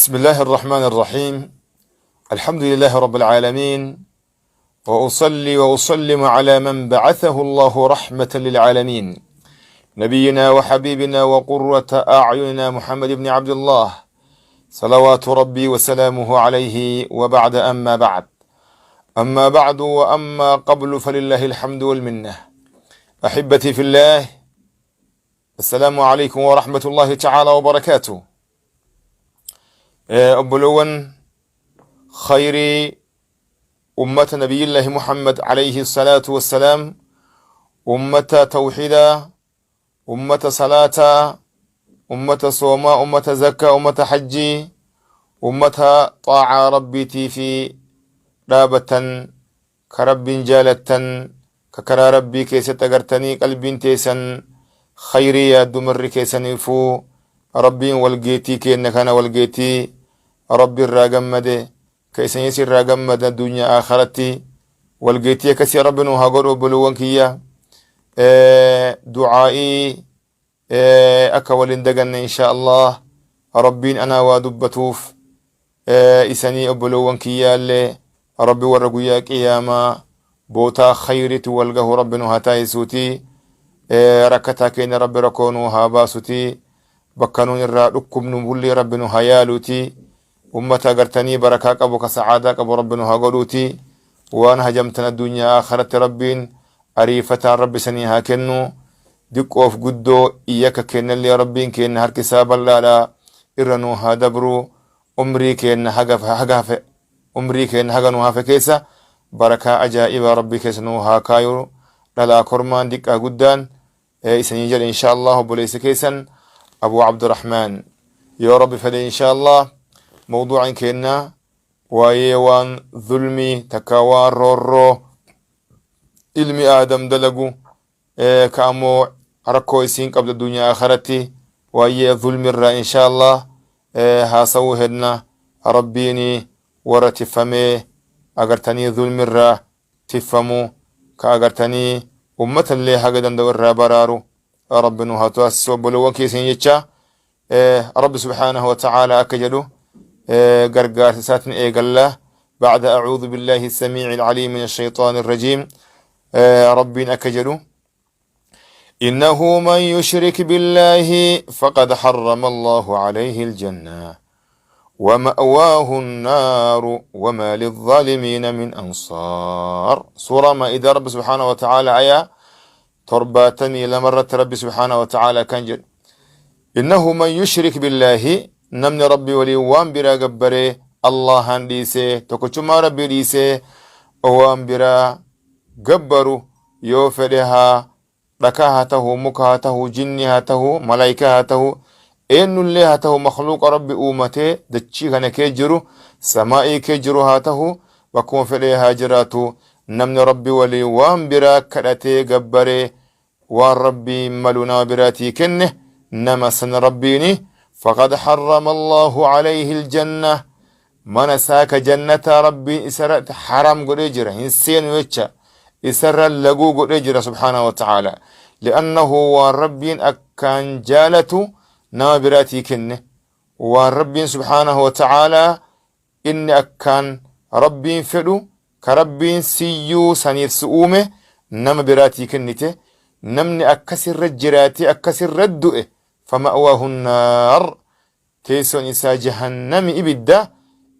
بسم الله الرحمن الرحيم. الحمد لله رب العالمين، وأصلي وأسلم على من بعثه الله رحمة للعالمين، نبينا وحبيبنا وقرة أعيننا محمد بن عبد الله، صلوات ربي وسلامه عليه، وبعد. أما بعد، أما بعد وأما قبل، فلله الحمد والمنة. أحبتي في الله، السلام عليكم ورحمة الله تعالى وبركاته. Obboleewwan khayrii ummata nabiyyillahi Muhammad alayhi salaatu wassalaam, ummata tawxiidaa, ummata salaataa, ummata soomaa, ummata zakkaa, ummata hajjii, ummata xaacaa rabbiitii fi dhaabatan, ka rabbiin jaalattan, ka karaa rabbii keessatti agartanii qalbiin teessan khayrii yaaddu, marri keessaniifuu rabbiin walgeetii kenna kana, walgeetii rabbi irraa gammade, ka isanis irraa gammada addunyaa akharatti, walgeetii akkasii rabbi nu haa godhu. Obboleewwan kiyya, du'aa'ii akka waliin daganne insha Allah. Rabbiin anaa waa dubbatuuf isanii obboleewwan kiyyaallee rabbi warra guyyaa qiyaamaa bootaa khayriitti wal gahu rabbi nu haa taasisuuti. Rakkataa keenya rabbi rakkoo nu haa baasuti. Bakka nuun irraa dhukkubnu bullee rabbi nu haa yaaluuti. Ummata agartanii barakaa qabu, ka sa'aadaa qabu rabbi nu haa godhuuti. Waan hajamtan addunyaa akhiratti rabbiin ariifataan rabbi sanii haa kennu. Diqqoof guddoo yakka kennallee rabbiin kenna harki isaa bal'aadha, irra nu haa dabru. Umrii kenna haga haga hafe, umrii kenna haga nu hafe keessa barakaa ajaa'ibaa rabbii keessa nu haa kaayu, dhalaa kormaan, diqqaa guddaan isanii jedhe insha Allah. Obboleessa keessan Abu Abdurrahman. Yoo rabbi fedhe insha Allah mawduucan kenna waa'ee waan zulmii takka waan roorroo ilmi aadam dalagu, ka ammoo rakkoo isiin qabdu addunyaa akhiratti, waa'ee zulmirraa insha Allah haasawuu hedna. Rabbiin warra tiffamee agartanii zulmirraa tiffamu, ka agartanii ummatallee haga danda'u irraa baraaru rabbi nu haa taasisu. Obboleewwan keessan jecha, rabbi subhaanahu wa ta'aala akka jedhu gargaarsa isaatiin eegalla. بعد أعوذ بالله السميع العليم من الشيطان الرجيم، ربي akka jedhu: إنه من يشرك بالله فقد حرم الله عليه الجنة ومأواه النار وما للظالمين من أنصار. سورة مائدة، رب سبحانه وتعالى آية 72 ربي سبحانه وتعالى كان جد: إنه من يشرك بالله، namni rabbi waliin waan biraa gabbaree Allahan dhiisee, tokkochummaa rabbii dhiisee waan biraa gabbaru, yoo fedhe haa dhakaa haa tahu, muka haa tahu, jinni haa tahu, malaayikaa haa tahu, eenyullee haa tahu, makhluuqa rabbi uumatee dachii kana kee jiru, samaa'ii kee jiru haa tahu, bakkuma fedhee haa jiraatu, namni rabbi waliin waan biraa kadhatee gabbaree waan rabbii malu nama biraatii kenne, nama san rabbiini فقد حرم الله عليه الجنة، mana isaa ka jannataa rabbiin isarratti haram godhee jira, hin seenu jecha, isarra laguu godhee jira subhaanahu wa ta'aala, li'annahu waan rabbiin akkaan jaalatu nama biraatii kenne, waan rabbiin subhaanahu wa ta'aalaa inni akkaan rabbiin fedhu, ka rabbiin siyyuu saniif si uume nama biraatii kennite, namni akkasirra jiraatee akkasirra du'e, فمأواه النار، teessoon isaa jahannami, ibidda.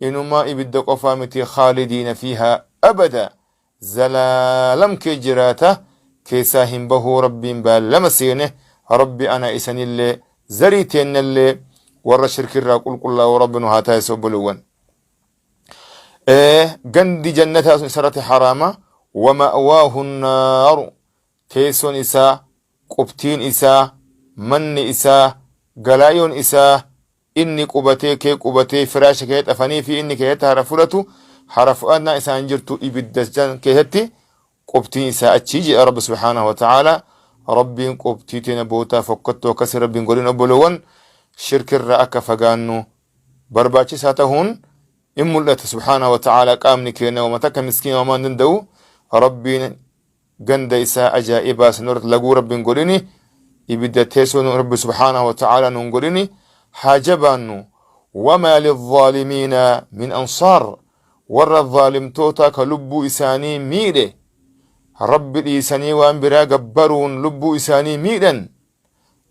Inumaa ibidda qofaa miti، خالدين فيها أبدا، zalaalam kee jiraata, keessaa hin bahuu rabbiin baallama seene. Rabbi ana isanillee zarii teennallee warra shirkirraa qulqullaa'u rabbi nu haa taasisu. Obboleewwan, gandi jannataa sun isarratti haraama. ومأواه النار، teessoon isaa, qubtiin isaa, manni isaa, galaayoon isaa inni qubatee kee qubatee firaasha kee xafanii fi inni keessatti hara fudhatu, hara fudhannaa isaan jirtu ibidda keessatti qubtiin isaa achii jedha rabbi subhaanahu wa ta'aala. Rabbiin qubtii teena bootaa fokkattoo akkasii rabbiin godhin. Obboleewwan, shirkirraa akka fagaannu barbaachisaa tahuun in mul'ata subhaanahu wa ta'aala. Qaamni keenya wama takka miskiina wamaa hin danda'u. Rabbiin ganda isaa ajaa'ibaa sanirratti laguu rabbiin godhini, ibidda teessoo rabbi subhaanahu wa ta'aala nuun godhini. Haa jabaannu. Wamaa lilzaalimiina min ansaar. Warra zaalimtootaa ka lubbuu isaanii miidhe, Rabbi dhiisanii waan biraa gabbaruun lubbuu isaanii miidhan,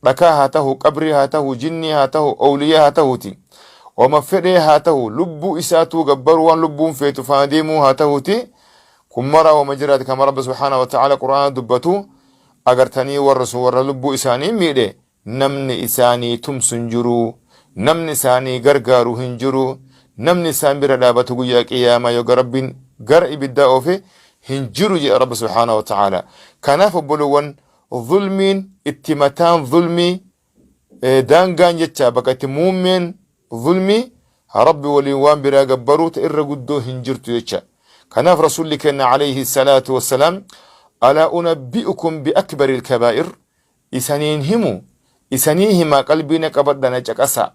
dhakaa haa tahu, qabrii haa tahu, jinnii haa tahu, owliyaa haa tahuuti, wama fedhee haa tahu, lubbuu isaatuu gabbaruu, waan lubbuun feetu faana deemuu haa tahuuti, kun maraa wama jiraati. Kama Rabbi subhaanahu wa ta'aala Qur'aana dubbatu agartanii, warra sun warra lubbuu isaanii miidhe, namni isaanii tumsu hin jiru, namni isaanii gargaaru hin jiru, namni isaan bira dhaabatu guyyaa qiyaamaa yoo Rabbiin gara ibiddaa oofe hin jiru jedha Rabbi subhaanahu wa ta'aala. Kanaaf obbolowwan, zulmiin itti mataan zulmii, daangaan jecha bakka itti muummeen zulmii Rabbi waliin waan biraa gabbaruu ta irra guddoo hin jirtu jecha. Kanaaf Rasuulli kenna alayhi salaatu wassalaam, alaa unabbi'ukum bi akbaril kabaa'ir, isaniin himu, isanii himaa, qalbii na qabadha, na caqasa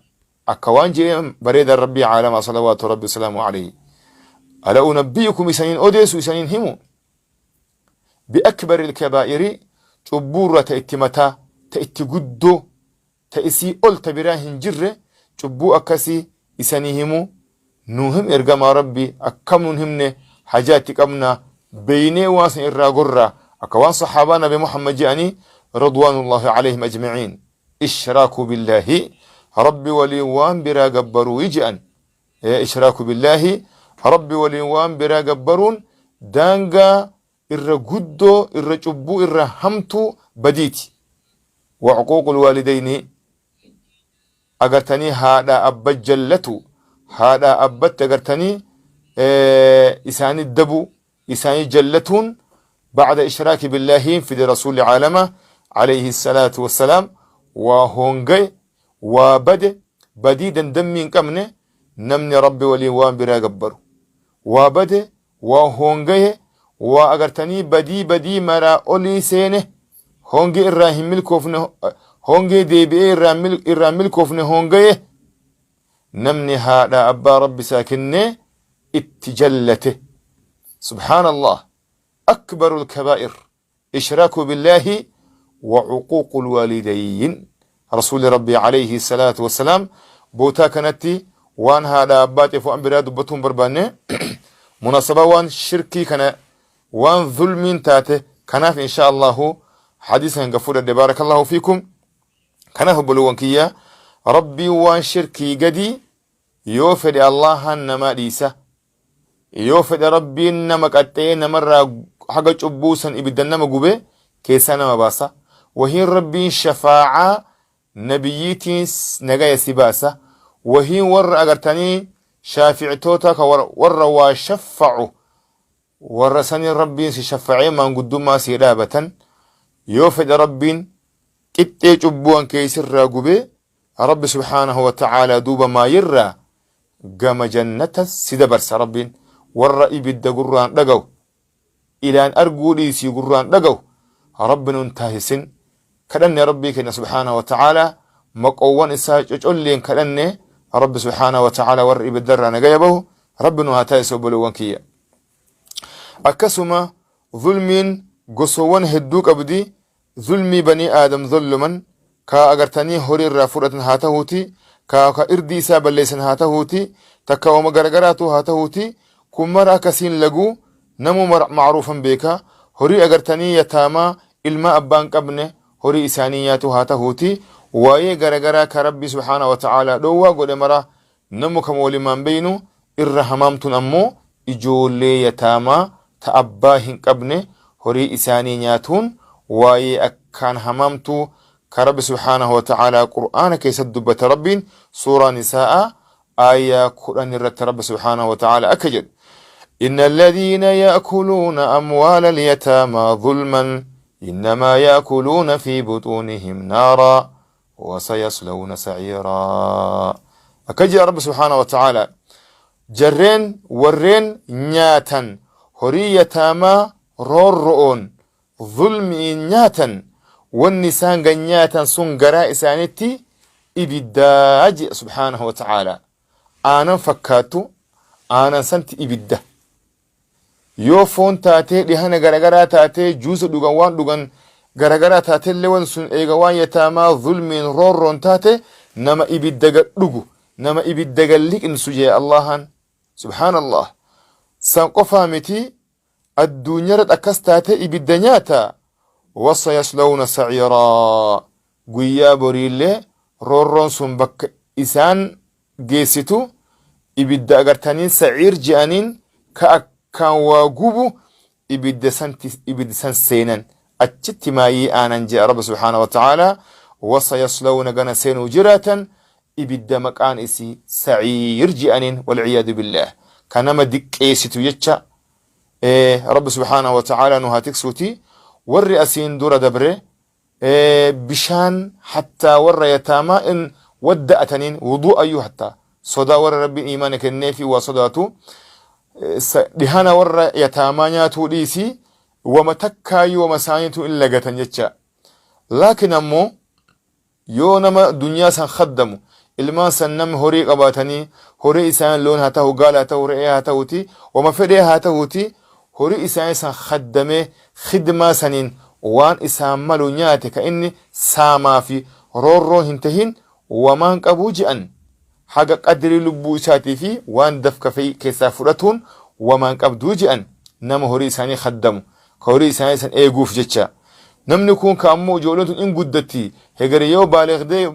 akka waan jedhee bareedan Rabbii caalamaa salawaatu Rabbi wasalaamu alayhi. Alaa unabbi'ukum, isaniin odeessu, isaniin himu, bi'akbaril kabaa'iri, cubbuurra ta itti mataa, ta itti guddoo, ta isii ol ta biraa hin jirre, cubbuu akkasii isanii himu? Nuu him ergamaa Rabbi. Akkam nun himne, hajaa itti qabna, beeynee waan san irraa gorra akka waan sahaabaa nabi Muhammad je'anii ridwaanullaahi alayhim ajma'iin. Ishraaku billaahi, Rabbi waliin waan biraa gabbaruu je'an. Ishraaku billaahi, Rabbi waliin waan biraa gabbaruun daangaa irra guddoo, irra cubbuu, irra hamtuu badiiti. Wa uquuqul waalidayni, agartanii haadha abba jallatu, haadha abbatti agartanii isaanii dabu, isaanii jallatuun bacda ishraaki billaahiin fide rasuulli caalama alayhi salaatu wassalaam. Waa hoongaye, waa bade, badii dandammii hin qabne. Namni Rabbi waliin waan biraa gabbaru waa bade, waa hoongaye, waa agartanii badii maraa olii seene, hoongee irraa hin milkoofne, hoongee deebi'ee irraa hin milkoofne, hoongaye namni haadha abbaa Rabbi isaa kennee itti jallate. Subhaanallah, akbarul kabaa'ir ishraaku billaahi wa uquuqul waalidayn. Rasuulli Rabbii alayhi salaatu wassalaam bootaa kanatti waan haadha abbaa ta'eef waan biraa dubbatuu hin barbaanne, munasabaa waan shirkii kana, waan zulmiin taate kanaaf insha Allahu hadiisa hanga fudhadhe. Baarakallahu fiikum. Kanaaf obbolowwan kiyya, Rabbiin waan shirkii gadi yoo fedhe Allahan namaa dhiisa. Yoo fedhe Rabbiin nama qaxxa'ee namarraa haga cubbuu san ibiddan nama gube keessaa nama baasa. Wahiin Rabbiin shafaa'aa nabiyyiitiin nagaya si baasa. Wahiin warra agartanii shaafi'itoota ka warra waa shaffa'u, warra saniin Rabbiin si shaffa'ee maanguddummaa sii dhaabatan. Yoo fedhe Rabbiin qixxee cubbuwan keessirraa gubee Rabbi subhaanahu wa ta'aalaa duuba maayirraa gama jannata si dabarsa. Rabbiin warra ibidda gurraan dhagahu, ilaan arguu dhiisii gurraan dhagahu, Rabbi nun taasisin. Kadhanne Rabbii keenya subhaanahu wa ta'aalaa, maqoowwan isaa cocolleen kadhanne, Rabbi subhaanahu wa ta'aalaa warra ibiddarraa nagaya bahu Rabbi nu haa taasisu. Obboleewwan kiyya, akkasuma zulmiin gosoowwan hedduu qabdi. Zulmii banii Aadam zolloman, kaa agartanii horii irraa fudhatan haa tahuuti, kaa irdii isaa balleessan haa tahuuti, takka wama garagaraatuu haa tahuuti, kun mara akkasiin laguu namuu ma'ruufan beeka. Horii agartanii yataamaa, ilmaa abbaan qabne, horii isaanii nyaatu haa tahuuti, waayee garagaraa ka Rabbii subhaana wa ta'aalaa dhoowwaa godhe mara namu kama walimaan beeynu. Irra hamaamtuun ammoo ijoollee yataamaa ta abbaa hin qabne horii isaanii nyaatuun waayee akkaan hamaamtuu ka Rabbi subhaanahu wa ta'aalaa Qur'aana keessatti dubbate. Rabbiin suuraa Nisaa'a aayaa 10 irratti Rabbi subhaanahu wa ta'aalaa akka jedhu: Inna alladhiina ya'kuluuna amwaala alyataamaa zulman innamaa ya'kuluuna fi buxuunihim naaraa wasayaslawna sa'iiraa. Akka jedha Rabbi subhaanahu wa ta'aalaa: jarreen warreen nyaatan horii yataamaa roorro'oon, zulmiin nyaatan, wanni isaan gan nyaatan sun garaa isaanitti ibiddaa jedha subhaanahu wa ta'aalaa. Aanan fakkaattu, aanan santi ibidda. Yoo foon taatee, dhihana garagaraa taatee, juusa dhugan, waan dhugan garagaraa taatellee, wan sun eega waan yataamaa zulmiin roorroon taate, nama ibidda gad dhugu, Nama ibidda gad liqimsu jee Allahan. Subhaanallah. San qofaa miti, adduunyarratti akkas taatee ibidda nyaata. Wasayaslawna sa'iiraa, guyyaa boriillee roorroon sun bakka isaan geessitu ibidda agartanii sa'iir je'aniin ka akkaan waa gubu, ibidda santi ibidda san seenan, achitti maayii aanan je'a Rabbi subhaanahu wa ta'aalaa. Wasayaslawna, gana seenuu jiraatan ibidda maqaan isii sa'iir je'aniin, walciyaadu billaah, ka nama diqqeessitu jecha. Rabbi subhaanahu wa ta'aalaa nu haa tiksuuti. Warri asiin dura dabre bishaan hattaa warra yataamaa in wadda'ataniin wudu'ayyuu, hattaa sodaa warra Rabbiin iimaana kenneefi waa sodaatu, dhihana warra yataamaa nyaatuu dhiisii wama takkaayyuu wama isaaniitu in lagatan jecha. Laakiin ammoo yoo nama dunyaa san khaddamu, ilmaan san, namni horii qabaatanii horii isaanii, loon haa ta'u, gaala haa ta'u, re'ee haa ta'uti, wama fedhee haa ta'uti, horii isaanii san khaddamee khidmaa saniin waan isaan malu nyaate, ka inni saamaa fi roorroo hin tahin, wamaan qabuu je'an. Haga qadrii lubbuu isaatii fi waan dafka fe'i keessaa fudhatuun wamaan qabduu je'an, nama horii isaanii khaddamu, ka horii isaanii san eeguuf jecha. Namni kun ka ammoo ijoolleen tun in guddatti, hegere yoo baaleegdee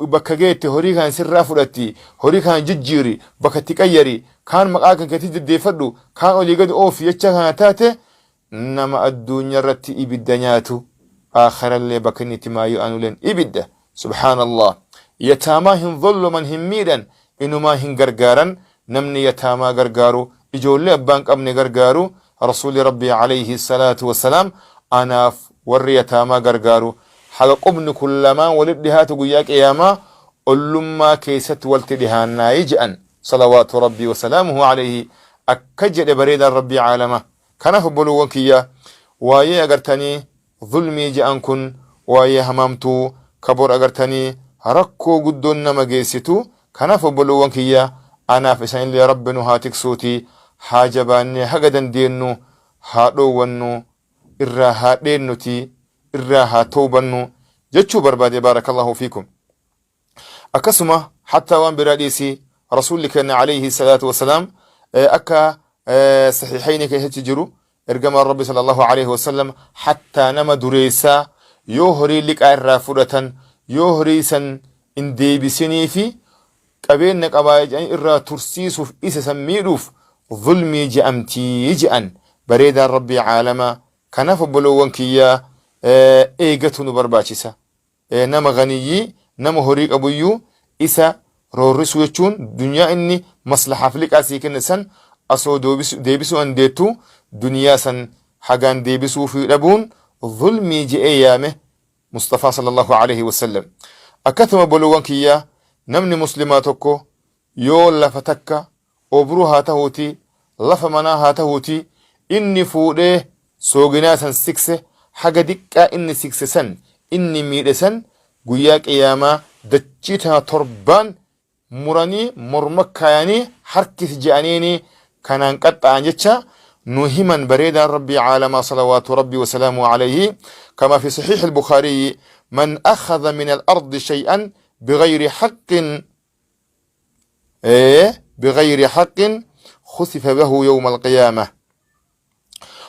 bakka geette horii kana sirraa fudhatti, horii kana jijjiiri, bakka itti qayyari, kaan maqaa kan keetti deddeeffadhu, kaan olii gadi oofi jecha kana taate, nama addunyaa irratti ibidda nyaatu, aakharallee bakka inni itti maayuu anuleen ibidda. Subhaanallah. Yataamaa hin zolloman, hin miidhan, inumaa hin gargaaran. Namni yataamaa gargaaru, ijoollee abbaan qabne gargaaru, Rasuuli Rabbii alayhi salaatu wassalaam, anaaf warri yataamaa gargaaru haga qubni kun lamaan walitti dhihaatu guyyaa qiyaamaa ollummaa keessatti walti dhihaannaayi je'an, salawaatu Rabbii wasalaamuhu alayhi, akka jedhe bareedaan Rabbii caalama. Kanaaf obboloowwan kiyya, waayee agartanii zulmii je'an kun waayee hamaamtuu ka bor agartanii rakkoo guddoon nama geessitu. Kanaaf obboloowwan kiyya, anaaf isanillee Rabbi nu haa tiksuuti, haa jabaannee haga dandeennu haa dhoowwannu, irraa haa dheennuti, irraa haa towbannu jechuu barbaade. Baarakallahu fiikum. Akkasuma hattaa waan biraa dhiisi, Rasuulli keenya alayhi salaatu wasalaam, akka sahiihayni keessatti jiru, ergamaan Rabbi sallallahu alayhi wasallam hattaa nama dureessaa yoo horii liqaa irraa fudhatan, yoo horii san hin deebisinii fi qabeenya qabaa jedhanii irraa tursiisuuf isa san miidhuuf zulmii je'amtii je'an bareedaan Rabbii caalamaa. Kanaaf obboloowwan kiyyaa, eegatu nu barbaachisa. Nama ganiyyii, nama horii qabuyyuu isa roorrisuu jechuun, dunyaa inni maslahaaf liqaa sii kenne san asoo deebisuu dandeettu duniyaa san hagaan deebisuufii dhabuun zulmii je'ee yaame Mustafaa sallallahu alaihi wasallam. Akkasuma obboloowwan kiyyaa, namni muslimaa tokko yoo lafa takka, obruu haa tahuutii, lafa manaa haa tahuutii, inni fuudhee sooginaa san sikse, haga diqqaa inni sikse san, inni miidhe san, guyyaa qiyaamaa dachii tana torbaan muranii morma kaayanii harkisi je'aniini kanaan qaxxa'an jecha nu himan bareedaan Rabbii caalamaa salawaatu Rabbii wasalaamu alayhi, kama fi saxiix al-Bukhaariyyi: man akhadha min al-ardi shay'an bighayri haqqin بغير حق خسف به يوم القيامة،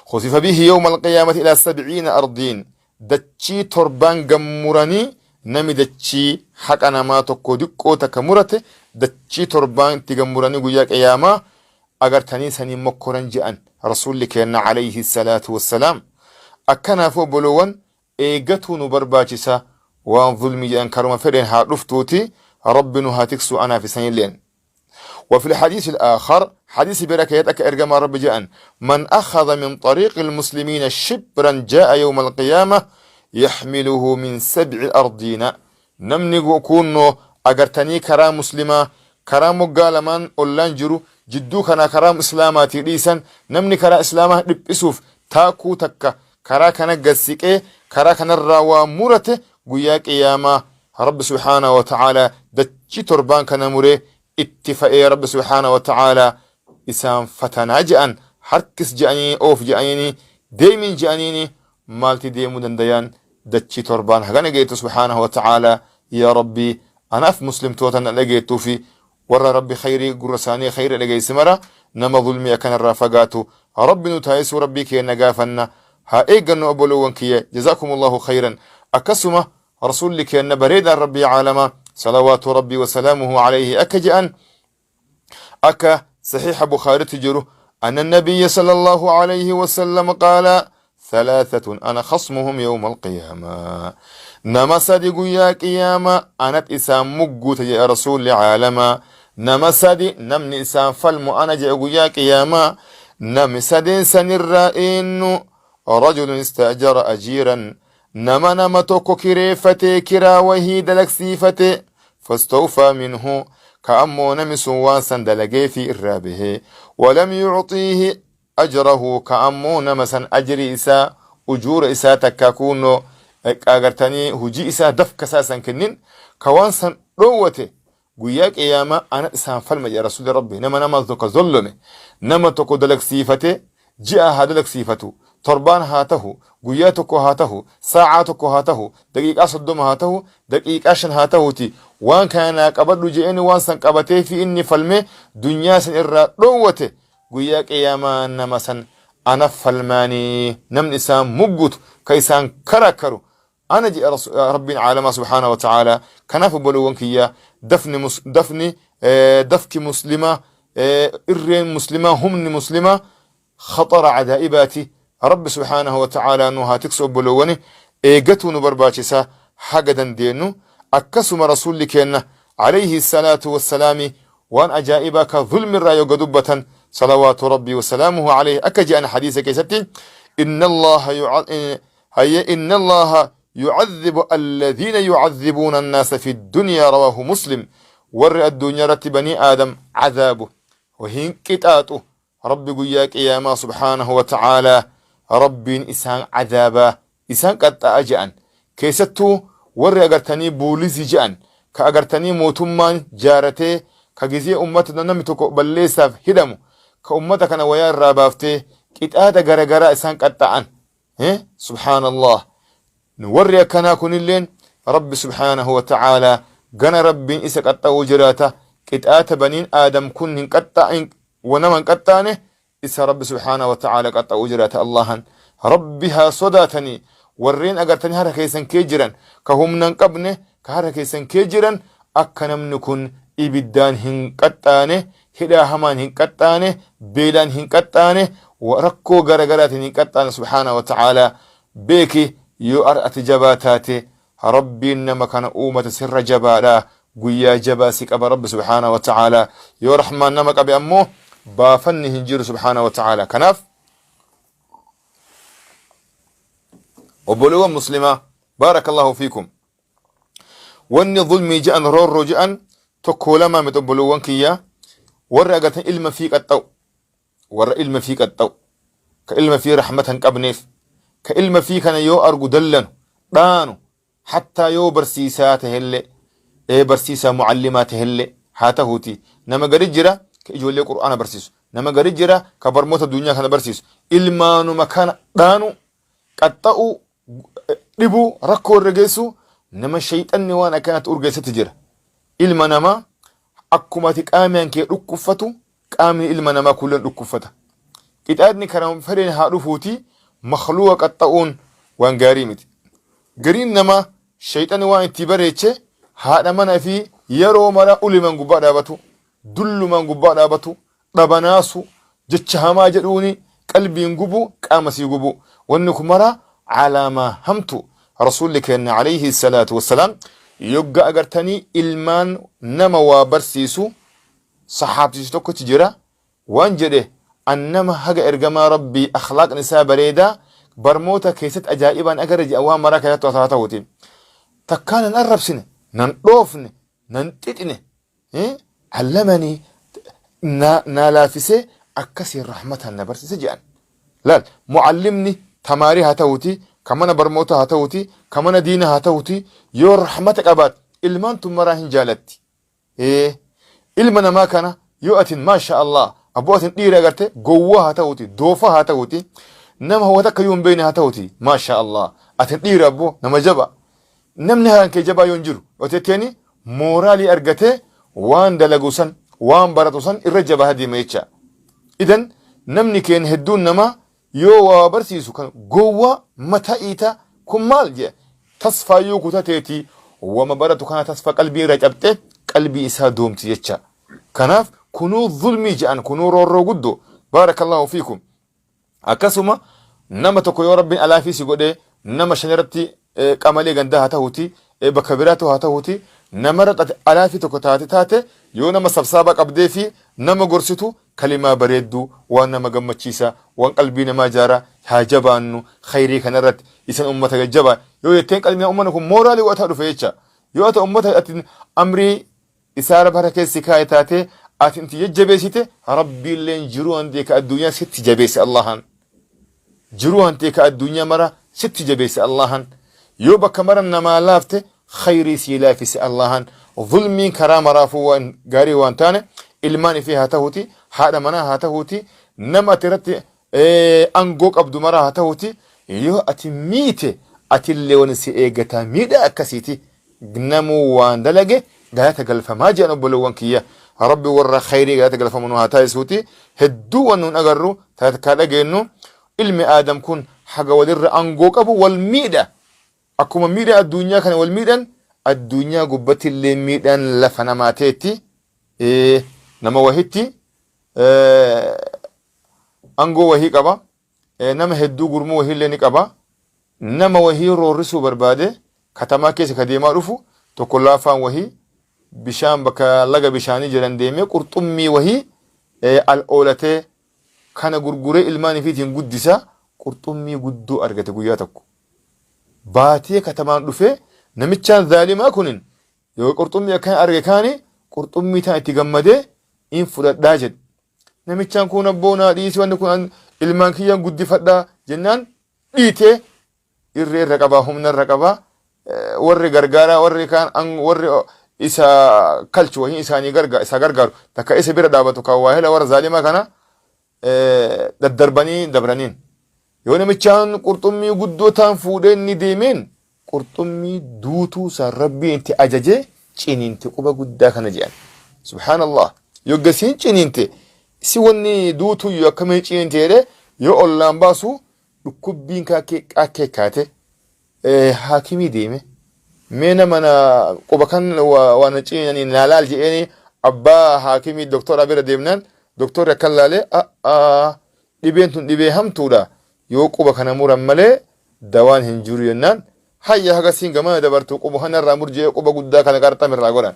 خسف به يوم القيامة إلى 70 أرضين. Dachii torbaan gammuranii nami dachii haqa namaa tokko diqqoo takka murate, dachii torbaan itti gammuranii guyyaa qiyaamaa agartanii sanii mokkoran je'an Rasuulli keenna alayhi salaatu wassalaam. Akkanaafuu obboloowwan, eegatuu nu barbaachisa. Waan zulmii jedhan karuma fedheen haa dhuftuuti, Rabbi nu haa tiksuu anaaf isanilleen. وفي الحديث الآخر، حديث بركة أكا إرجما رب جاء: من أخذ من طريق المسلمين شبرا جاء يوم القيامة يحمله من سبع أرضين. Namni kunno agartanii karaa muslimaa, karaa moggaa lamaan ollaan jiru jidduu kanaa karaa islaamaatii dhiisan, namni karaa islaamaa dhiphisuuf taakuu takka karaa kana gad siqee karaa kanarraa waa murate, guyyaa qiyaamaa Rabbi subhaanahu wa ta'aalaa dachii torbaan kana muree itti fa'ee Rabbi subhaanahu wa ta'aalaa isaan fatanaa je'an. Harkis je'anii, oof je'aniini, deemiin je'aniini, maalti deemuu dandayaan dachii torbaan hagana geettu? Subhaanahu wa ta'aalaa, yaa Rabbi. Anaaf muslimtoota na dhageettuu fi warra Rabbi khayrii gurra isaanii khayrii dhageesse mara nama zulmii akkanarraa fagaatu Rabbi nu taasisuu Rabbii keenna gaafanna. Haa eeggannu obboloowwan kiyya. Jazaakumullahu khayran. Akkasuma Rasuulli keenna bareedaan Rabbii caalamaa salawaatu Rabbii wasalaamuhu alayhi akka je'an akka saxiixa Bukhaaritti jiru anna nabiyya sallallahu alayhi wasallam qaala thalathatun ana khasmuhum yawma alqiyaama nama sadi guyyaa qiyaama anat isaan mugguuta jedhe rasuulli caalamaa nama sadi namni isaan falmu ana jedhe guyyaa qiyaamaa nami sadeen sanirraa eenyu rajulun istaajara ajiiran nama nama tokko kireeffatee kiraa wahii dalagsiifate fastawfaa minhu ka ammoo nami sun waan san dalageefii irraa bahee walam yucxiihi ajrahu ka ammoo nama san ajrii isaa ujuura isaa takka kuunnoo agartanii hujii isaa dafka isaa san kennin ka waan san dhoowwate guyyaa qiyaamaa ana isaan falma jedha rasuulli rabbi. Nama nama tokko zollome, nama tokko dalagsiifate, ji'a haa dalagsiifatu, torbaan haa tahu, guyyaa tokko haa tahu, saa'aa tokko haa tahu, daqiiqaa 30 haa tahu, daqiiqaa 5 haa tahuuti waan kana naa qabadhu je'een waan san qabatee fi inni falme dunyaa san irraa dhoowwate guyyaa qiyaamaa nama san ana falmaanii namni isaan muggutu ka isaan karakkaru ana jedhe rabbiin caalamaa subhaanahu wa ta'aalaa. Kanaaf obboleewwan kiyya, dafni dafni dafki muslimaa, irreen muslimaa, humni muslimaa khaxara ajaa'ibaati. Rabbi subhaanahu wa ta'aalaa nu haa tiksu. Obboleewwani, eeggatuu nu barbaachisa haga dandeenyu. Akkasuma rasuulli keenna alayhi salaatu wassalaami waan ajaa'ibaa ka zulmirraa yogga dubbatan salawaatu rabbii wasalaamuhu alayhi akka jedhan hadiisa keessatti inna allaha haye inna allaha yucadhibu alladhiina yucadhibuuna annaasa fi ddunyaa rawaahu muslim. Warri addunyaa irratti banii aadam cadaabu hin qixaaxu rabbi guyyaa qiyaamaa subhaanahu wa ta'aalaa rabbiin isaan cadaabaa isaan qaxxa'a je'an. Keessattuu warri agartanii buulisii je'an ka agartanii mootummaan jaaratee ka gizee ummata namni tokko balleessaaf hidhamu ka ummata kana wayaa irraa baaftee qixaaxa garagaraa isaan qaxxa'an. Subhaanallah, warri akkanaa kunilleen rabbi subhaanahu wa ta'aalaa gana rabbiin isa qaxxa'uu jiraata. Qixaata baniin aadam kun hin qaxxa'in nama hin qaxxaane isa rabbi subhaanahu wa ta'aala qaxxa'uu jiraata. Allahan rabbi haa sodaatanii. Warreen agartanii harka keessan kee jiran ka humna hin qabne ka harka keessan kee jiran akka namni kun ibiddaan hin qaxxaane, hidhaa hamaan hin qaxxaane, beelaan hin qaxxaane, rakkoo garagaraatiin hin qaxxaane subhaanahu wa ta'aala beeki. Yoo ati jabaa taate rabbiin nama kana uumate sirra jabaadha, guyyaa jabaa si qaba rabbi subhaanahu wa ta'aala. Yoo rahmaan nama qabe ammoo baafanni hin jiru subhaanahu wa ta'aala. Kanaaf obboleewwan muslimaa, baarakallahu fiikum, wanni zulmii je'an roorroo je'an tokko lamaa miti obboleewwan kiyya. Warri agartan ilma fii qaxxa'u, warra ilma fii qaxxa'u ka ilma fii rahmata hin qabneef ka ilma fii kana yoo argu dallanu dhaanu hattaa yoo barsiisaa tahellee, ee barsiisaa mucallimaa tahellee haa tahuuti. Nama gari jira ka ijoollee qur'aana barsiisu, nama gari jira ka barmoota addunyaa kana barsiisu, ilmaanuma kana dhaanu, qaxxa'uu, dhibuu, rakkoo irra geessu nama shayxanni waan akkanatti urgeessatti jira. Ilma namaa akkuma ati qaamni kee dhukkuffatu qaamni ilma namaa kulleen dhukkuffata. Qixaadni karaa fedheen haa dhufuuti makhluuqa qaxxa'uun waan gaarii miti. Gariin namaa shayxanni waan itti bareeche haadha mana fi yeroo mara uliman gubbaa dhaabatu, dullumaan gubbaa dhaabatu, dhabanaasu, jecha hamaa jedhuuni qalbiin gubu, qaama sii gubu. Wanni kun mara calaamaa hamtu. Rasuulli keenna alayhi salaatu wassalaam yogga agartanii ilmaan nama waa barsiisu sahaabtichi tokkochi jira waan jedhe an nama haga ergamaa rabbii akhlaaqni isaa bareedaa barmoota keessatti ajaa'ibaan agarre jedha waan maraa keessatti haa ta'uuti. Takkaa nan arrabsine, nan dhoofne, nan xixine, allamanii naa laaffisee akkasiin rahmataan na barsiise jedhan. Laal, muallimni tamaarii haa ta'uuti, ka mana barmootaa haa ta'uuti, ka mana diinaa haa ta'uuti, yoo rahmata qabaat ilmaan tun maraa hin jaalatti. Ilma namaa kana yoo atin maasha Allah abboo atin dhiira agarte gowwaa haa ta'uuti, doofaa haa ta'uuti, nama hawwata akka yoo hin beekne haa ta'uuti, maasha Allah atin dhiira abboo nama jaba. Namni haraan kee jabaa yoo hin jiru yoo tetteeni Mooraalii argatee waan dalagu san, waan baratu san irra jabaa deema jecha. Idan namni keenya hedduun namaa yoo waa barsiisu kan gowwaa mataa iitaa kun maal jedha. Tasfaayyuu kutateeti wama baratu kana tasfa qalbii irra cabxe qalbii isaa doomti jecha. Kanaaf kunuu zulmii jedhan, kunuu roorroo guddoo. Baarakallahu fiikum. Akkasuma nama tokko yoo Rabbiin alaafii si godhee nama shan irratti qamalee gandaa haa ta'uuti, bakka biraatu haa ta'uuti, namarra ati alaafii tokko taate taate yoo nama sabsaaba qabdee fi nama gorsitu kalimaa bareedduu, waan nama gammachiisa, waan qalbii namaa jaara, haa jabaannu khayrii kanarratti, isan ummata jajjabaa yoo jetteen qalbii ummanni kun mooraalii godhataa dhufe jecha. Yoo ati ummata ati amrii isaa Rabbi harka keessa si kaa'e taatee ati inti jajjabeessite, Rabbiilleen jiruu hantee ka addunyaa sitti jabeesse Allahan. Jiruu hantee ka addunyaa mara sitti jabeesse Allahan. Yoo bakka mara namaa laafte khayrii sii laafise Allahan. Zulmiin karaa maraafuu waan gaarii waan taane, ilmaan ifii haa tahuuti, haadha manaa haa tahuuti, nama ati irratti angoo qabdu maraa haa tahuuti, yoo ati miite atillee wani si eeggataa miidhaa akkasiiti. Namuu waan dalage galata galfamaa jedhan obboleewwan kiyya. Rabbi warra khayrii galata galfamu nu haa taasisuuti. Hedduu waan nuun agarru takkaa dhageennu, ilmi aadam kun haga walirra angoo qabu wal miidha. Akkuma miidhan addunyaa kana wal miidhan, addunyaa gubbatti illee miidhan lafa namaa teetti. Nama wahitti angoo wahii qaba. Nama hedduu gurmuu wahiillee ni qaba. Nama wahii roorrisuu barbaade katamaa keessa ka deemaa dhufu tokko laafaan wahii bishaan bakka laga bishaanii jiran deemee qurxummii wahii al oolatee kana gurguree ilmaan ifiitiin guddisa. Qurxummii guddoo argate guyyaa tokko. Baatee katamaan dhufee namichaan zaalimaa kunin yoo qurxummii akkana arge kaani qurxummii taan itti gammadee in fudhadhaa jedhe. Namichaan kun abboo naa dhiisi, wanni kun ilmaan kiyyaan guddifadhaa jennaan dhiitee irree irra qabaa, humna irra qabaa, warri gargaaraa warri kaan warri isa kalchu wahii isaanii garga isa gargaaru takka isa bira dhaabatu kan waahila warra zaalimaa kana daddarbanii dabraniin. Yoo namichaan qurxummii guddoo taan fuudhee inni deemeen qurxummii duutuu san Rabbiin itti ajajee ciniinte quba guddaa kana jedhan. Subhaanallah. Yoggasiin ciniinte si wanni duutuu yoo akkamiin ciniinte jedhee yoo ollaan baasu dhukkubbiin qaakkee kaate haakimii deeme. Mee nama na quba kan waan na ciniinanii naa laal jedheeni abbaa haakimii doktora bira deemnaan doktorri akkan laalee, dhibeen tun dhibee hamtuudha, yoo quba kana muran malee dawaan hin jiru jennaan, hayya haga siin gamana dabartu quba kana irraa mur jedhee quba guddaa kana qarxam irraa godhan.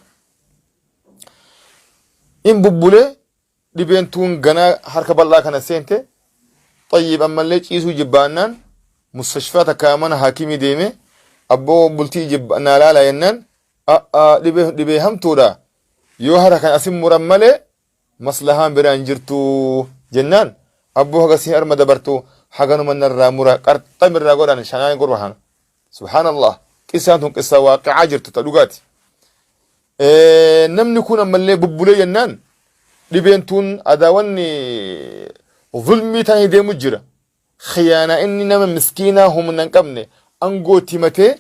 In bubbulee dhibeen tuun ganaa harka bal'aa kana seente. Xayyib, ammallee ciisuu jibbaannaan mustashfaa takka mana haakimii deeme, abboo bultii jibba naa laala jennaan, dhibee dhibee hamtuudha, yoo harka kan asin muran malee maslahaan biraa hin jirtu jennaan, abboo haga siin arma dabartu haganuma narraa mura, qarxam irraa godhan shanaan gurba kana. Subhaanallah, qissaan tun qissaa waaqicaa jirtu ta dhugaati. Namni kun ammallee bubbulee jennaan dhibeen tun adaawanni zulmii ta'anii deemu jira. Khiyaanaa inni nama miskiinaa humna hin qabne angoo itti himatee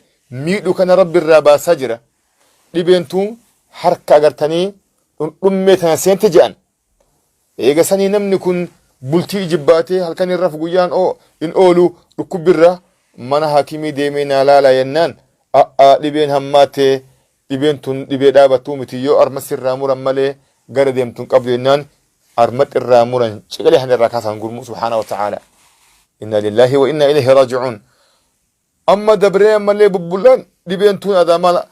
miidhu kana Rabbi irraa baasaa jira. Dhibeen tun harka agartanii dhundhummee tana seente jedhan. Eega sanii namni kun bultii ijibbaatee halkan hin rafu, guyyaan hin oolu dhukkubbi irra mana hakimii deemee naa laala jennaan, a'aa dhibeen hammaattee, dhibeen tun dhibee dhaabattuu miti, yoo arma sirraa muran malee gara deemtu hin qabdu jennaan armatti irraa muran, ciqilee kana irraa kaasan gurmuu. Subhaana wa ta'aala, inna lillahi wa inna ilayhi raaji'uun. Amma dabree ammallee bubbulaan dhibeen tun adaamala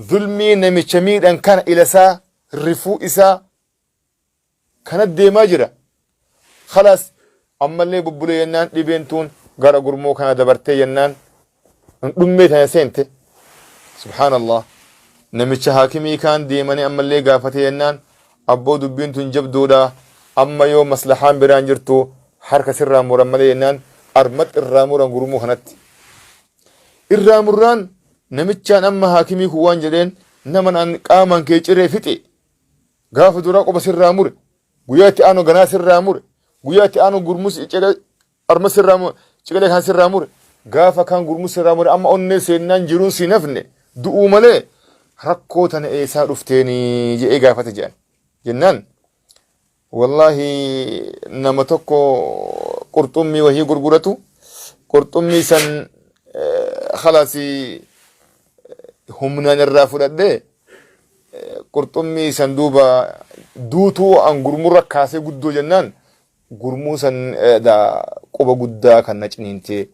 zulmii namicha miidhan kana ilasaa rifuu isaa kana deemaa jira. Khalaas, ammallee bubbulee jennaan dhibeen tun gara gurmuu kana dabartee jennaan dhummee tana seente. Subhaanallah. Namicha haakimii kaan deemanii ammallee gaafate jennaan, abboo dubbiin tun jabduudha, amma yoo maslahaan biraan jirtu harka sirraa muran malee jennaan armatti irraa muran gurmuu kanatti. Irraa murraan namichaan amma haakimii kun waan jedheen, nama an qaamaan kee ciree fixe, gaafa duraa quba sirraa mure, guyyaa itti aanu ganaa sirraa mure, guyyaa itti aanu gurmus arma sirraa mure, ciqilee kan sirraa mure, gaafa kan gurmus sirraa mure, amma onnee seennaan jiruun si nafne du'uu malee. Rakkoo tana eessaa dhufteeni je'ee gaafate je'an. Jennaan wallaahi nama tokko qurxummii wahii gurguratu, qurxummii san khalaasi humnaan irraa fudhadhee, qurxummii san duuba duutuu an gurmurra kaasee guddoo jennaan gurmuu san quba guddaa kan na ciniintee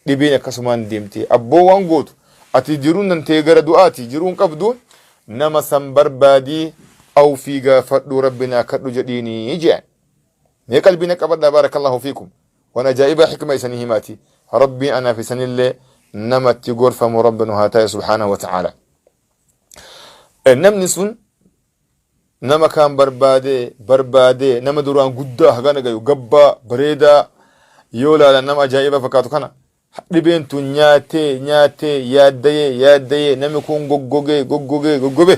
dhibeen akkasumaan deemte. Abboo, waan gootu ati jiruun tantee gara du'aati jiruun qabdu, nama san barbaadii awfii gaafadhu, Rabbi naa kadhu jedhiini je'an. Mee qalbii na qabadhaa, baarakallahu fiikum. Waan ajaa'ibaa hikma isanii himaati. Rabbiin anaaf isanillee namatti gorfamu Rabbi nu haa ta'e subhaanahu wa ta'aala. Namni sun nama kaan barbaadee barbaadee, nama duraan guddaa hagana gayu, gabbaa bareedaa, yoo laalan nama ajaa'iba fakkaatu kana dhibeen tun nyaatee nyaatee, yaaddayee yaaddayee, namni kun goggogee goggogee goggobe.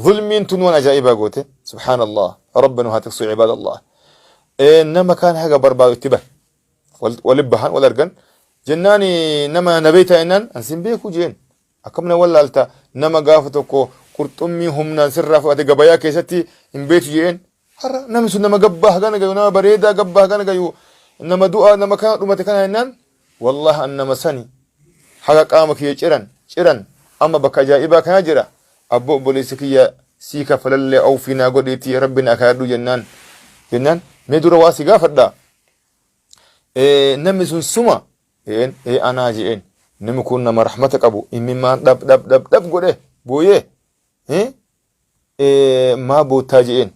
Zulmiin tun waan ajaa'ibaa goote, subhaanallah. Rabbi nu haa tiksu, cibaadallah. Nama kaan haga barbaadu itti bahe, wali bahan, wal argan jennaan, nama na beektaa jennaan, an sin beeku jeen. Akkam na wallaalta? Nama gaafa tokko qurxummii humnaan sirraa fudhate gabayaa keessatti hin beektu jeen. Har'a namni sun nama gabbaa hagana gayu, nama bareedaa gabbaa hagana gayu, nama du'aa, nama kana dhumate kana jennaan, wallahi an nama sani haga qaama kiyya ciran ciran amma bakka ajaa'ibaa kana jira. Abboo, obboleessi kiyya sii kafalallee awfii naa godhiitii Rabbi naa kadhadhu jennaan, mee dura waa si gaafadha, namni sun suma een? Ee, anaa je'een. Namni kun nama rahmata qabu, imimmaan dhab dhab dhab dhab godhe booyee, maa boottaa je'een.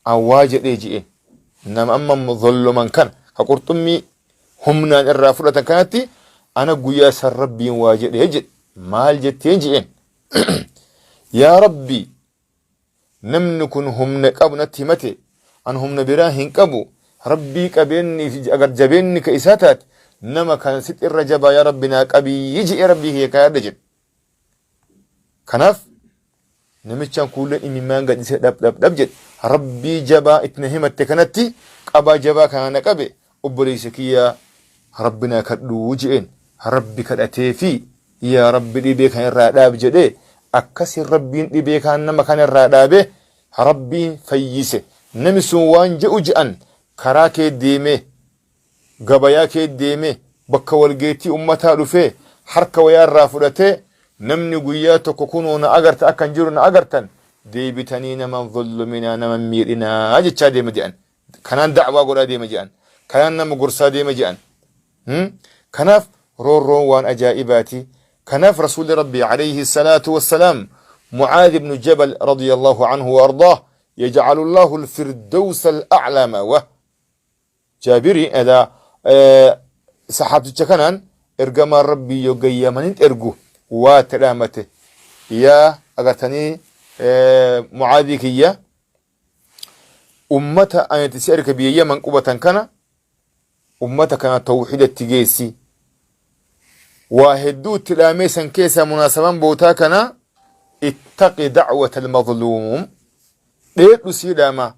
An waa jedhee je'een, nama amma zolloman kana ka qurxummii humnaan irraa fudhatan kanatti ana guyyaa san Rabbiin waa jedhee jedhe. Maal jetteen je'een. Yaa Rabbi, namni kun humna qabu natti himate, an humna biraa hin qabu. Rabbii qabeenni fi agar jabeenni ka isaa taate, nama kan sit irra jabaa, yaa Rabbi naa qabii je'ee Rabbii kiyya kaayadhe jedhe. Kanaaf namichaan kuulleen imimmaan gadhisee dhab dhab dhab jedhe. Rabbii jabaa itti na himatte kanatti qabaa jabaa kana na qabe, obboleessa kiyya Rabbi naa kadhuu je'een. Rabbi kadhatee fi yaa Rabbi dhibee kana irraa dhaab jedhee, akkasiin Rabbiin dhibee kaan nama kana irraa dhaabe, Rabbiin fayyise. Nami sun waan je'u je'an, karaa kee deemee, gabayaa kee deemee, bakka walgeettii ummataa dhufee, harka wayaa irraa fudhatee, namni guyyaa tokko kunoo na agarta, akka hin jiru na agartan, deebitanii nama hin zulluminaa, nama hin miidhinaa jechaa deema je'an. Kanaan da'waa godhaa deema je'an, kanaan nama gorsaa deema je'an. Kanaaf roorroon waan ajaa'ibaati. Kanaaf Rasuulli Rabbii alayhi salaatu wassalaam Mucaadh ibnu Jabal radiyallahu anhu wa ardaah, yajcalu Allahu al-firdawsa al-a'laa ma'wah, Jaabiri edaa saxaabticha kanaan ergamaan Rabbii yoo gayyamanin ergu waa itti dhaamate: yaa agartanii Mucaadhii kiyya, ummata ani itti si erga biyya Yaman qubatan kana, ummata kana tawxiidatti geessi. Waa hedduu itti dhaamee, san keessaa munaasaban bootaa kana, ittaqi da'wata almadluum dheedhu sii dhaama.